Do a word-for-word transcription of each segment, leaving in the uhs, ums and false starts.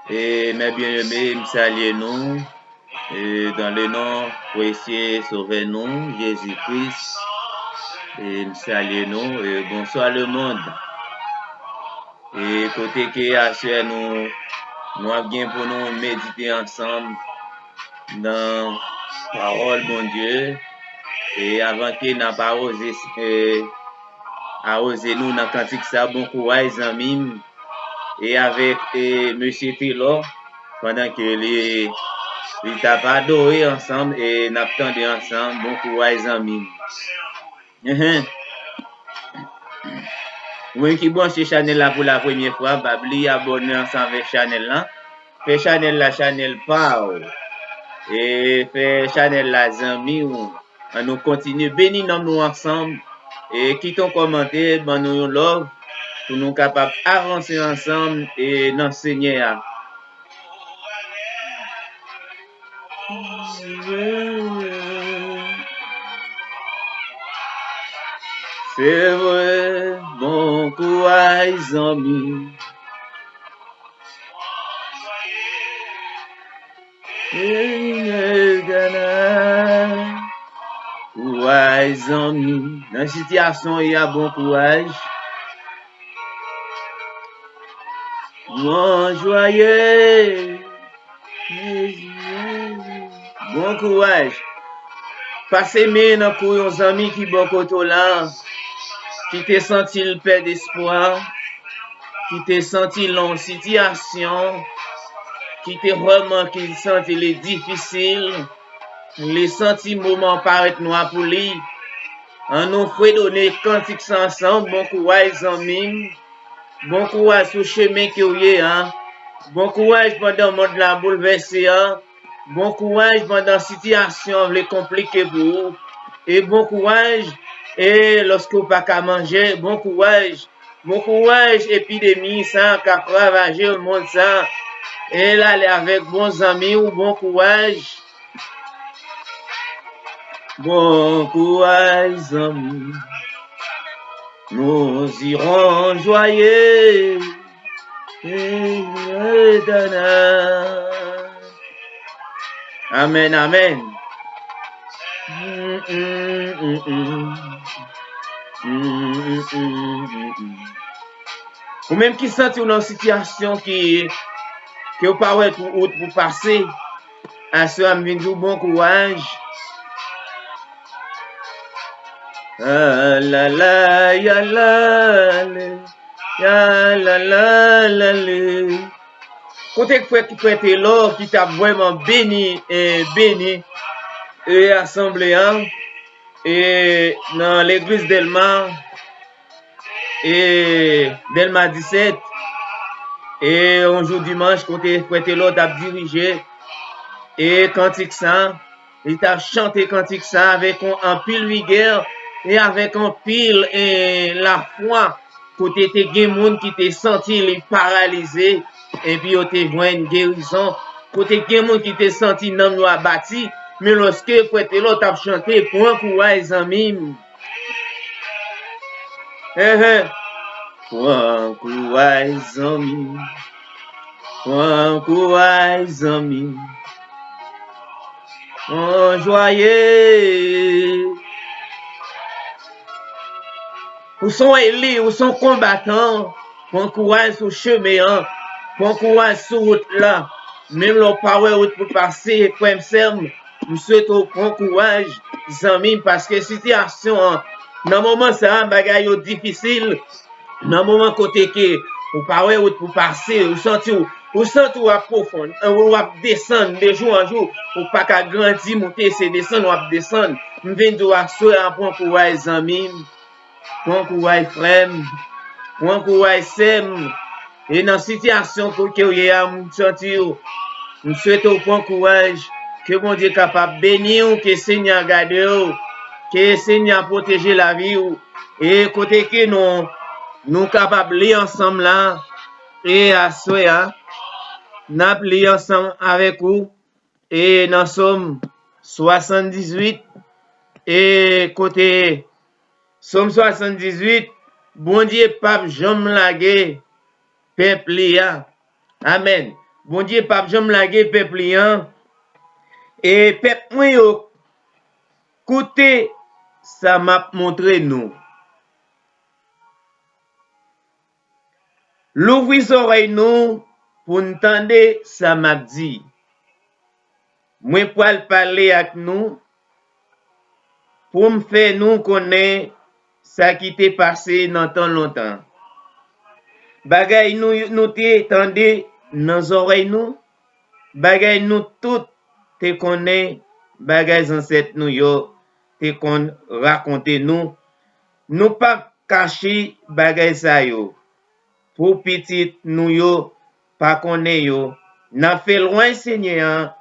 E, mes bien-aimés, m salye nou. E, dans le nom précieux Sovè nou, Jezi Kris, e, m salye nou. E, bonsoir le monde. E, kote ke aswè nou, nou ap gen pou nou medite ansanm nan pawòl Bondye. E, avan ke n ap awoze, e, awoze nou nan kantik sa, bon kouraj zanmi m. E avèk, e, mesye Telò, pandan ke li, li t ap adore ansanm, e n ap tande ansanm, bon kouraj zanmi m. Enhen. Ou menm ki branche chanèl la pou la premyè fwa, pa bliye abòne ansanm avèk chanèl la. Fè chanèl la chanèl pa w. E fè chanèl la zanmi w. Ann nou kontinye beni nanm nou ansanm. E kite yon kòmantè, ban nou yon love pou nou kapab avanse ansanm e nan Senyè a. Se vre, bon kouraj zanmi. Kouraj zanmi. Nan sitiyasyon w ye a, bon kouraj. Mwen jwaye. Bon kouraj. Pase men nan kou yon zanmi ki bò kote w la, ki te santi l pèd espwa, ki te santi l nan yon sitiyasyon, ki te vrèman ki santi li difisil, li santi moman parèt nwa pou li. Ann nou fredone kantik sa ansanm, bon kouraj zanmi m. Bon kouraj sou chemen ke w ye a. Bon kouraj pandan mond la boulvèse a. Bon kouraj pandan sitiyasyon an vle konplike pou ou. E bon kouraj, e lòske w pa ka manje, bon kouraj. Bon kouraj epidemi sa k ap ravaje mond sa. E l ale avèk bon zanmi w, bon kouraj. Bon kouraj zanmi. Nous irons joyeux. Amèn, amèn. Ou menm ki santi w nan sitiyasyon ki, ke w pa wè pou wout pou pase, aswè a m vin di w bon kouraj. Alala, yalale, yalala, lale. Kote k frè ki prete lò ki t ap vrèman beni, e, beni, e, asanble a, e, nan legliz Dèlma, e, Dèlma disèt, e, yon jou dimanch kote frè Telò t ap dirije, e, kantik sa, li t ap chante kantik sa avèk yon anpil vigè e avèk anpil, e, lafwa, kote te gen moun ki te santi li paralize, epi yo te jwenn gerizon, kote gen moun ki te santi nanm yo abati, men lòske frè Telò t ap chante, pran kouraj zanmi m. Enhen. Pran kouraj zanmi m. Pran kouraj zanmi m. Anjwaye. Ou se yon eli, ou se yon konbatan. Pran kouraj sou chemen an. Pran kouraj sou wout la. Menm lè w pa wè wout pou pase, frè m, sè m, m swete w pran kouraj, zanmi m, paske sitiyasyon an, nan moman sa a, bagay yo difisil. Nan moman kote ke ou pa wè wout pou pase, ou santi w, ou santi w ap pwofonn, ou ap desann de jou an jou, ou pa ka grandi, moute, se desann w ap desann. M vin di w aswè a, pran kouraj, zanmi m. Pran kouraj, frè m. Pran kouraj, sè m. E nan sitiyasyon ke w ye a, m santi w. M swete w pran kouraj. Ke Bondye kapab beni w, ke Senyè a gade w, ke Senyè a pwoteje lavi w. E kote ke nou, nou kapab li ansanm la, e aswè a, n ap li ansanm avèk ou, e nan Sòm swasanndizuit, e kote Sòm swasanndizuit, Bondye p ap janm lage pèp li a. Amèn. Bondye p ap janm lage pèp li an. E pèp mwen yo, koute sa m ap montre nou. Louvri zòrèy nou pou n tande sa m ap di. Mwen pral pale ak nou pou m fè nou konnen sa ki te pase nan tan lontan. Bagay nou, nou te tande nan zòrèy nou, bagay nou tout te konnen, bagay zansèt nou yo te konn rakonte nou. Nou p ap kache bagay sa yo pou pitit nou yo pa konnen yo. Nan fè lwanj Senyè an,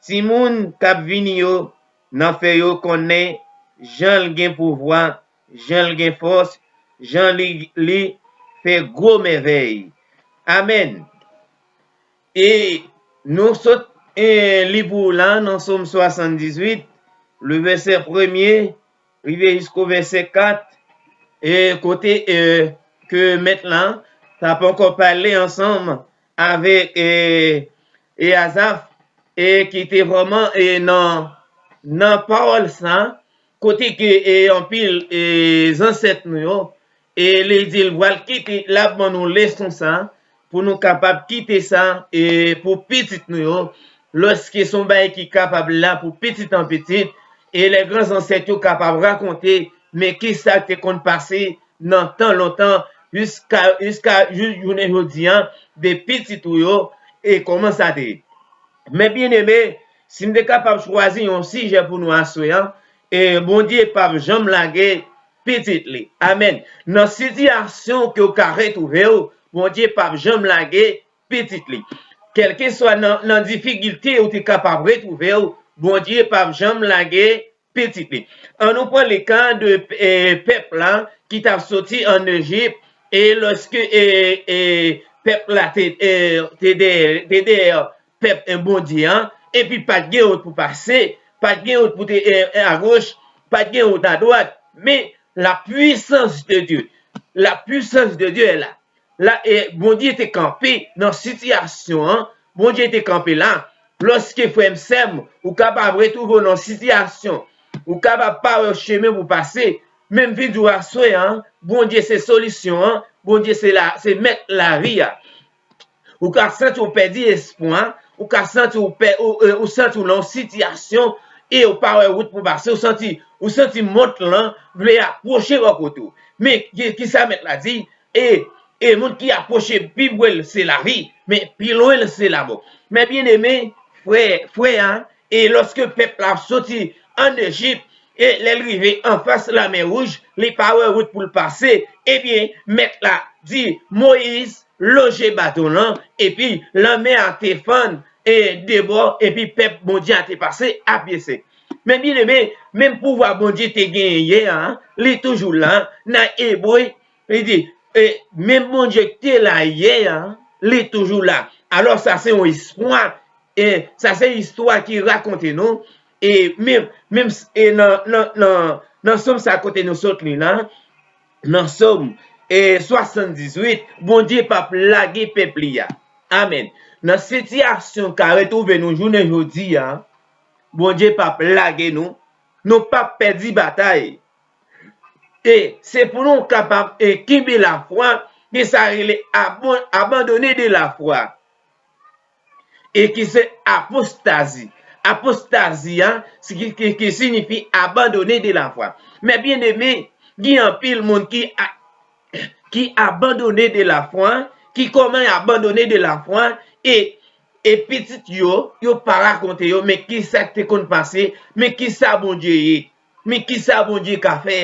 timoun k ap vini yo, nan fè yo konnen jan l gen pouvwa, jan l gen fòs, jan li, li fè gwo mèvèy. Amèn. E nou sot e, li pou la nan Sòm swasanndizuit, le vèsè premye, rive jisko vèsè kat, e kote e, ke mèt la t ap ankò pale ansanm avèk e, e Azaf, e ki te vrèman e, nan, nan pawòl sa, kote ke e, anpil e, zansèt nou yo, e li di l pral kite, l ap ban nou leson sa, pou nou kapab kite sa e, pou pitit nou yo, lòske se yon bagay ki kapab la pou pitit an pitit, e lè gran zansèt yo kapab rakonte, men ki sa k te konn pase nan tan lontan, jiska, jiska jou, jounen jodi a, de pitit ou yo, e kòman sa te ye. Men byeneme, si m te kapab chwazi yon sijè pou nou aswè a, e Bondye p ap janm lage pitit li. Amèn. Nan sitiyasyon ke w ka retwouve w, Bondye p ap janm lage pitit li. Kèlkeswa nan, nan difikilte ou te kapab retwouve w, Bondye p ap janm lage pitit li. An nou pran le ka de e, pèp la ki t ap soti ann Ejip, e lòske e, e, pèp la te, e, te dèyè, te dèyè pèp e, Bondye an, epi pa t gen wout pou pase, pa t gen wout pou te e, e, agoch, pa t gen wout adwat, men la puissance de Dieu, la puissance de Dieu est là. La, e, Bondye te kanpe nan sitiyasyon an, Bondye te kanpe la. Lòske frè m, sè m, ou kapab retwouve w nan sitiyasyon, ou kapab pa wè chemen pou pase, men m vin di w aswè an, Bondye se solisyon an, Bondye se la, se mèt lavi a. Ou ka santi w pèdi espwa, ou ka santi w pè, ou, e, ou santi w nan yon sitiyasyon e ou pa wè wout pou pase, ou santi, ou santi mont lan vle apwoche bò kote w. Men ki, ki sa mèt la di? E, e moun ki apwoche pi pre l se lavi, men pi lwen l se lamò. Men byeneme, frè, frè a, e lòske pèp la ap soti ann Ejip, e lè l rive anfas Lamè Wouj, li pa wè wout pou l pase, ebyen, mèt la di Moyiz, lonje baton lan, epi lanmè a te fann e de bò, epi pèp Bondye a te pase a pye sèk. Men byeneme, menm pouvwa Bondye te genyen yè a, li toujou la. Nan Ebre, li di, e, menm Bondye ki te la yè a, li toujou la. Alò, sa se yon espwa, e sa se istwa ki rakonte nou, e menm, menm s- e nan, nan, nan, nan Sòm sa kote nou sot li la, nan Sòm e, swasanndizuit, Bondye p ap lage pèp li a. Amèn. Nan sitiyasyon ka retwouve nou jounen jodi a, Bondye p ap lage nou, nou p ap pèdi batay. E se pou nou kapab e, kenbe lafwa, ki sa rele abon- abandone de lafwa. E ki se apostazi. Apostazi a, se ki, ki, ki siyifi abandone de lafwa. Men byeneme, gen anpil moun ki a- ki abandone de lafwa, ki kòman abandone de lafwa, e, e pitit yo, yo pa rakonte yo, men ki sa k te konn pase, men ki sa Bondye ye, men ki sa Bondye ka fè.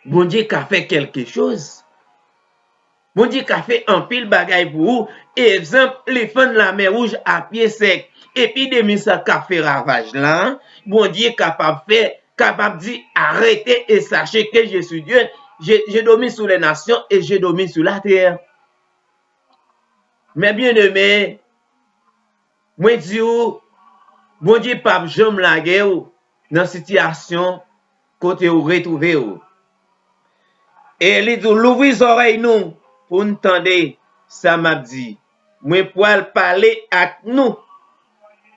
Bondye ka fè kèlke choz. Bondye ka fè anpil bagay pou ou. Egzanp, li fann Lamè Wouj a pye sèk. Epidemi sa k ap fè ravaj la, Bondye kapab fè, kapab di, arrêtez et sachez que je suis Dieu. Je, je domine sur les nations et je domine sur la terre. Men byeneme, mwen di w, Bondye p ap janm lage w nan sitiyasyon kote ou retwouve w. E li di w, louvri zòrèy nou pou n tande sa m ap di. Mwen pral pale ak nou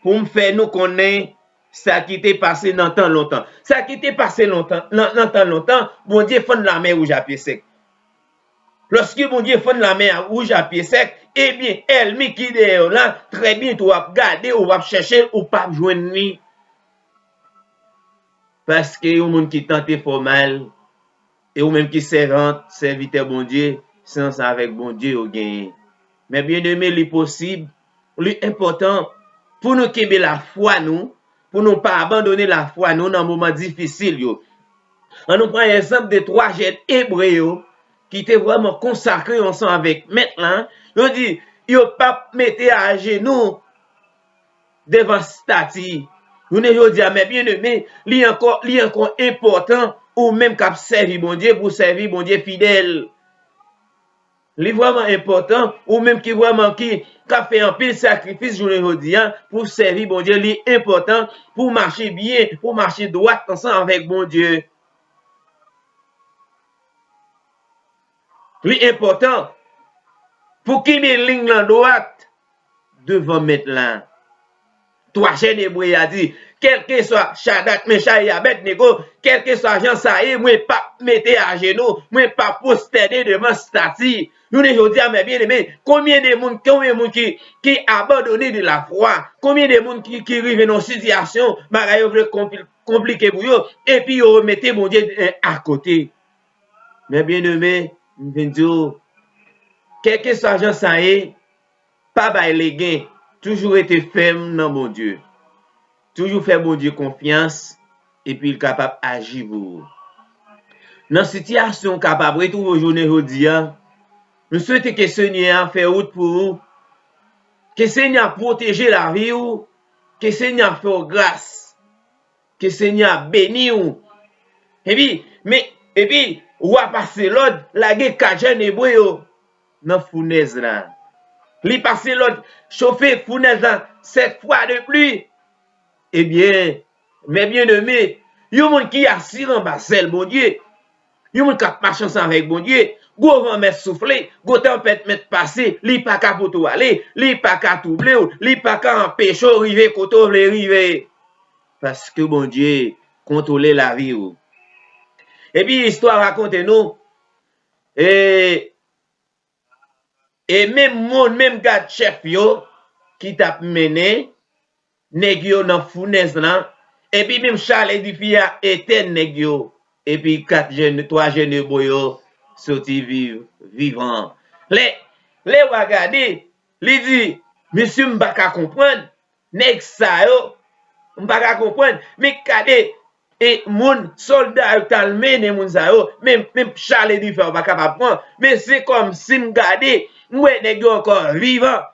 pou m fè nou konnen sa ki te pase nan tan lontan. Sa ki te pase lontan, nan, nan tan lontan, Bondye fann lamè wouj a pye sèk. Lòske Bondye fann lamè a wouj a pye sèk, ebyen, ènmi ki dèyè w la, trè byento w ap gade, w ap chèche l, ou p ap jwenn li. Paske yon moun ki tante fè w mal, e ou menm ki sèvant, sèvitè Bondye, se ansanm avèk Bondye ou genyen. Men byeneme, li posib, li enpòtan pou nou kenbe lafwa nou, pou nou pa abandone lafwa nou nan moman difisil yo. Ann nou pran egzanp de twa jèn ebre yo ki te vrèman konsakre yo ansanm avèk Mèt la. Yo di, yo p ap mete ajenou devan estati. Jounen jodi a, men byeneme, li ankò, li ankò enpòtan ou menm k ap sèvi Bondye pou w sèvi Bondye fidèl. Li vrèman enpòtan, ou menm ki vrèman ki, k ap fè anpil sakrifis jounen jodi a pou w sèvi Bondye, li enpòtan pou w mache byen, pou w mache dwat ansanm avèk Bondye. Li enpòtan pou kenbe liy lan dwat devan Mèt la. Twa jèn ebre a di, kèlkeswa Chadrak, Mechak e Abèdnego, kèlkeswa jan sa ye, mwen p ap mete ajenou, mwen p ap pwostène devan estati. Jounen jodi a, men byeneme, konbyen de moun, konbyen moun ki, ki abandone de lafwa? Konbyen de moun ki, ki rive nan sitiyasyon, bagay yo vle konpli-, konplike pou yo, epi yo mete Bondye, eh, akote? Men byeneme, m vin di w, kèlkeswa jan sa ye, pa bay legen, toujou rete fèm nan Bondye. Toujou fè Bondye konfyans, epi l kapab aji pou ou. Nan sitiyasyon w kapab retwouve w jounen jodi a, m swete ke Senyè a fè wout pou ou, ke Senyè a pwoteje lavi w, ke Senyè a fè w gras. Ke Senyè a beni w. Epi, men, epi, w a pase lòd, lage kat jèn ebre yo nan founèz la. Li pase lòd, chofe founèz la sèt fwa de pli. Ebyen, men byeneme, yon moun ki asire anba zèl Bondye, yon moun k ap mache ansanm avèk Bondye, gwo van mèt soufle, gwo tanpèt mèt pase, li pa ka pote w ale, li pa ka twouble w, li pa ka anpeche w rive kote w vle rive. Paske Bondye kontwole lavi w. Epi istwa rakonte nou, e, e menm moun, menm gad chèf yo ki t ap mennen nèg yo nan founèz lan, epi menm chalè dife a etèn nèg yo, epi kat jèn, twa jèn ebre yo soti viv, vivan. Lè, lè w a gade, li di, mesye, m pa ka konprann, nèg sa yo, m pa ka konprann, men gade, e moun, sòlda yo k t al mennen moun sa yo, men, men chalè dife a w pa kapab pran, men se kòmsi m gade, m wè nèg yo ankò vivan.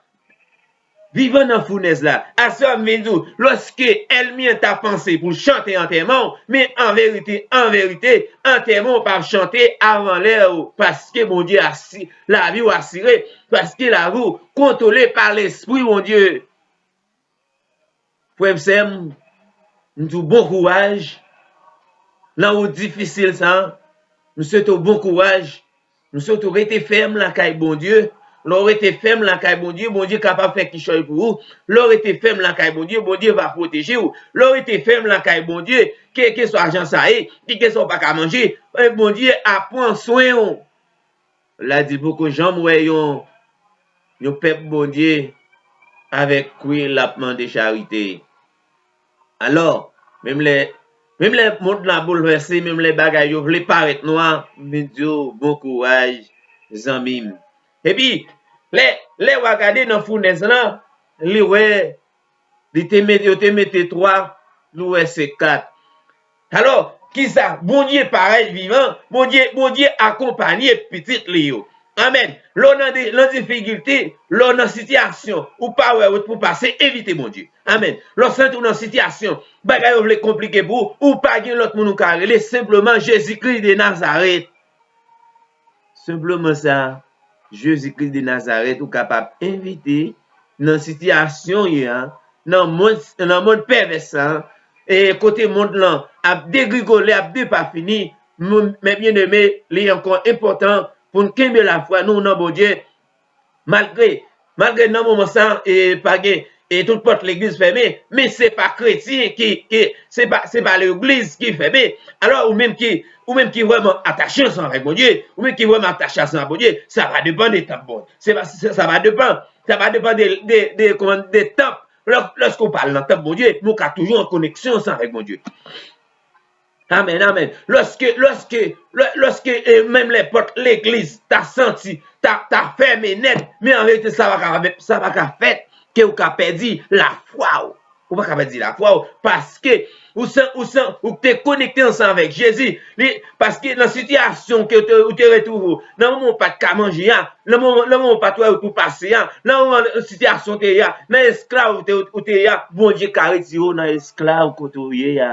Vivan nan founèz la. Aswè a m vin di w, lòske ènmi an ta panse pou l chante antèman w, men an verite, an verite, antèman w p ap chante avan lè w, paske Bondye asi-, lavi w asire, paske lavi w kontwole pa Lespri Bondye. Frè m, sè m, m di w bon kouraj nan wout difisil sa a. M swete w bon kouraj. M swete w rete fèm lakay Bondye. Lè w rete fèm lakay Bondye, Bondye kapab fè kichòy pou ou. Lè w rete fèm lakay Bondye, Bondye va pwoteje w. Lè w rete fèm lakay Bondye, kèlkeswa jan sa ye, kèlkeswa w pa ka manje, Bondye ap pran swen w. La di poko janm wè yon, yon pèp Bondye avèk kwi l ap mande charite. Alò, menm lè, menm lè mond la boulvèse, menm lè bagay yo vle parèt nwa, m vin di w bon kouraj, zanmi m. Epi, lè, lè w a gade nan founèz lan, li wè, li te met, yo te mete twa, li wè se kat. Alò, kisa? Bondye parèt vivan, Bondye, Bondye akonpanye pitit li yo. Amèn. Lè w nan de, nan difikilte, lè w nan sitiyasyon, ou pa wè wout pou pase, envite Bondye. Amèn. Lè w santi w nan sitiyasyon, bagay yo vle konplike pou ou, ou pa gen lòt moun ou ka rele, senpleman Jezikri de Nazarèt. Senpleman sa, Jezikri de Nazarèt, ou kapab envite nan sitiyasyon w ye a, nan mond, nan mond pèvès sa, e kote mond lan ap degrigole, ap depafini, men byeneme, li ankò enpòtan pou n kenbe lafwa nou nan Bondye, malgre, malgre nan moman sa, e pa gen, e tout pòt legliz fèmen, men se pa kretyen ki, ki, se pa, se pa legliz ki fèmen. Alò, ou menm ki, ou menm ki vrèman atache ansanm avèk Bondye, ou menm ki vrèman atache ansanm avèk Bondye, sa va depann de tanp Bondye. Se pa, sa, sa va depann, sa va depann de, de, de, kòman, de tanp. Lò, lòske w pa al nan tanp Bondye, men w ka toujou an koneksyon ansanm avèk Bondye. Amèn, amèn. Lòske, lòske, lò, lòske, e, menm lè pòt legliz ta santi, ta, ta fèmen nèt, men an verite, sa pa ka, sa pa ka fèt ke w ka pèdi lafwa w. Ou pa ka pèdi lafwa w, paske ou san, ou san, ou te konekte ansanm avèk Jezi. Li, paske nan sitiyasyon ke w te, ou te retwouve w, nan moman w pa t ka manje a, nan moman, nan moman w pa t wè wout pou pase a, nan moman sitiyasyon w te ye a, nan esklav ou te, ou te ye a, Bondye ka retire w nan esklav kote w ye a.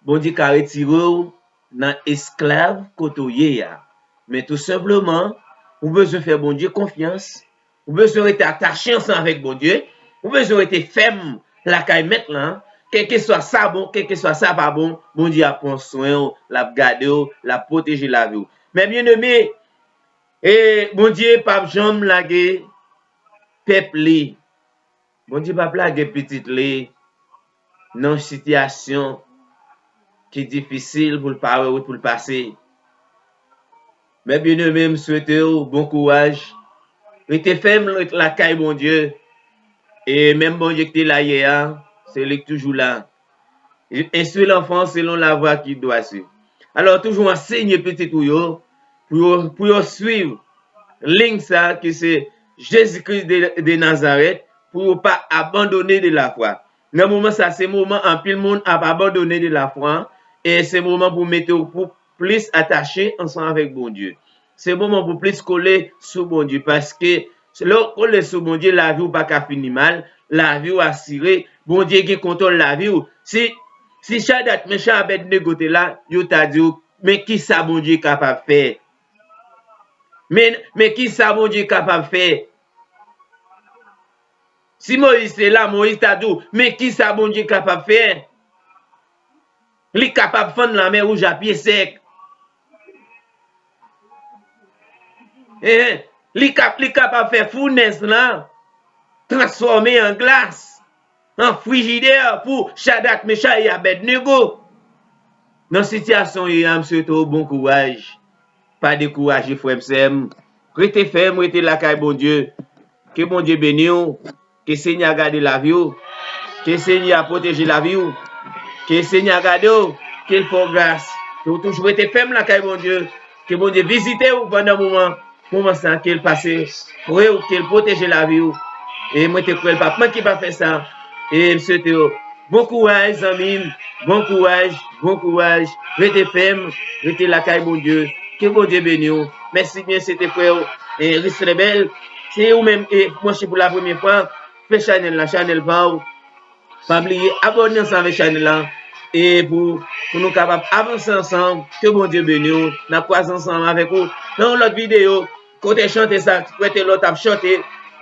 Bondye ka retire w nan esklav kote w ye a. Men tou senpleman, ou bezwen fè Bondye konfyans. Ou bezwen rete atache ansanm avèk Bondye. Ou bezwen rete fèm lakay Mèt lan. Kèlkeswa sa bon, kèlkeswa sa pa bon, Bondye ap pran swen w, l ap gade w, l ap pwoteje lavi w. Men byeneme, e Bondye p ap janm lage pèp li. Bondye p ap lage pitit li nan sitiyasyon ki difisil pou l pa wè wout pou l pase. Men byeneme, m swete w bon kouraj. Rete fèm, rete lakay Bondye. E menm Bondye ki te la yè a, se li k toujou la. Instruis l'enfant selon la voie qu'il doit suivre. Alò, toujou ansenye pitit ou yo, pou yo, pou yo swiv liy sa ki se Jezi Kris de, de Nazarèt, pou yo pa abandone de lafwa. Nan moman sa, se moman anpil moun ap abandone de lafwa, e se moman pou mete w pou plis atache ansanm avèk Bondye. Se moman pou plis kole sou Bondye, paske lè w kole sou Bondye, lavi w pa ka fini mal, lavi w asire, Bondye gen kontwòl lavi w. Si, si Chadrak, Mechak, Abèdnego te la, yo ta di w, men kisa Bondye kapab fè? Men, men kisa Bondye kapab fè? Si Moyiz te la, Moyiz ta di w, men kisa Bondye kapab fè? Li kapab fann lanmè wouj a pye sèk. Enhen. Li kap, li kapab fè founèz lan transfòme an glas, an frijidè pou Chadrak, Mechak e Abèdnego. Nan sitiyasyon w ye a, m swete w bon kouraj. Pa dekouraje, frè m, sè m. Rete fèm, rete lakay Bondye. Ke Bondye beni w. Ke Senyè a gade lavi w. Ke Senyè a pwoteje lavi w. Ke Senyè a gade w. Ke l fè w gras. Ke w toujou rete fèm lakay Bondye. Ke Bondye vizite w pandan moman, moman sa, ke l pase pre w, ke l pwoteje lavi w. E mwen te kwè l p ap manke pa fè sa. E m swete w bon kouraj, zanmi m. Bon kouraj, bon kouraj. Rete fèm, rete lakay Bondye. Ke Bondye beni w. Mèsi byen, se te frè w, e, Rislèbèl. Se ou menm, e, branche pou la premyè fwa, fè chanèl la, chanèl pa w. Pa bliye abòne ansanm avèk chanèl la. E pou, pou nou kapab avanse ansanm, ke Bondye beni w. N ap kwaze ansanm avèk ou nan yon lòt videyo. Kote chante sa, prete lòt ap chante.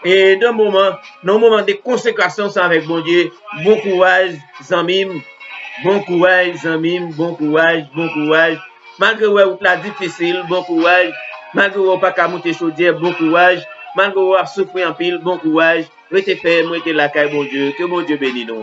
E nan moman, nan moman de konsekrasyon sa avèk Bondye. Bon kouraj, zanmi m. Bon kouraj, zanmi m. Bon kouraj, bon kouraj. Malgre w wè wout la difisil, bon kouraj. Malgre w wè w pa ka moute chodyè, bon kouraj. Malgre w wè w ap soufri anpil, bon kouraj. Rete fèm, rete lakay Bondye. Ke Bondye beni nou.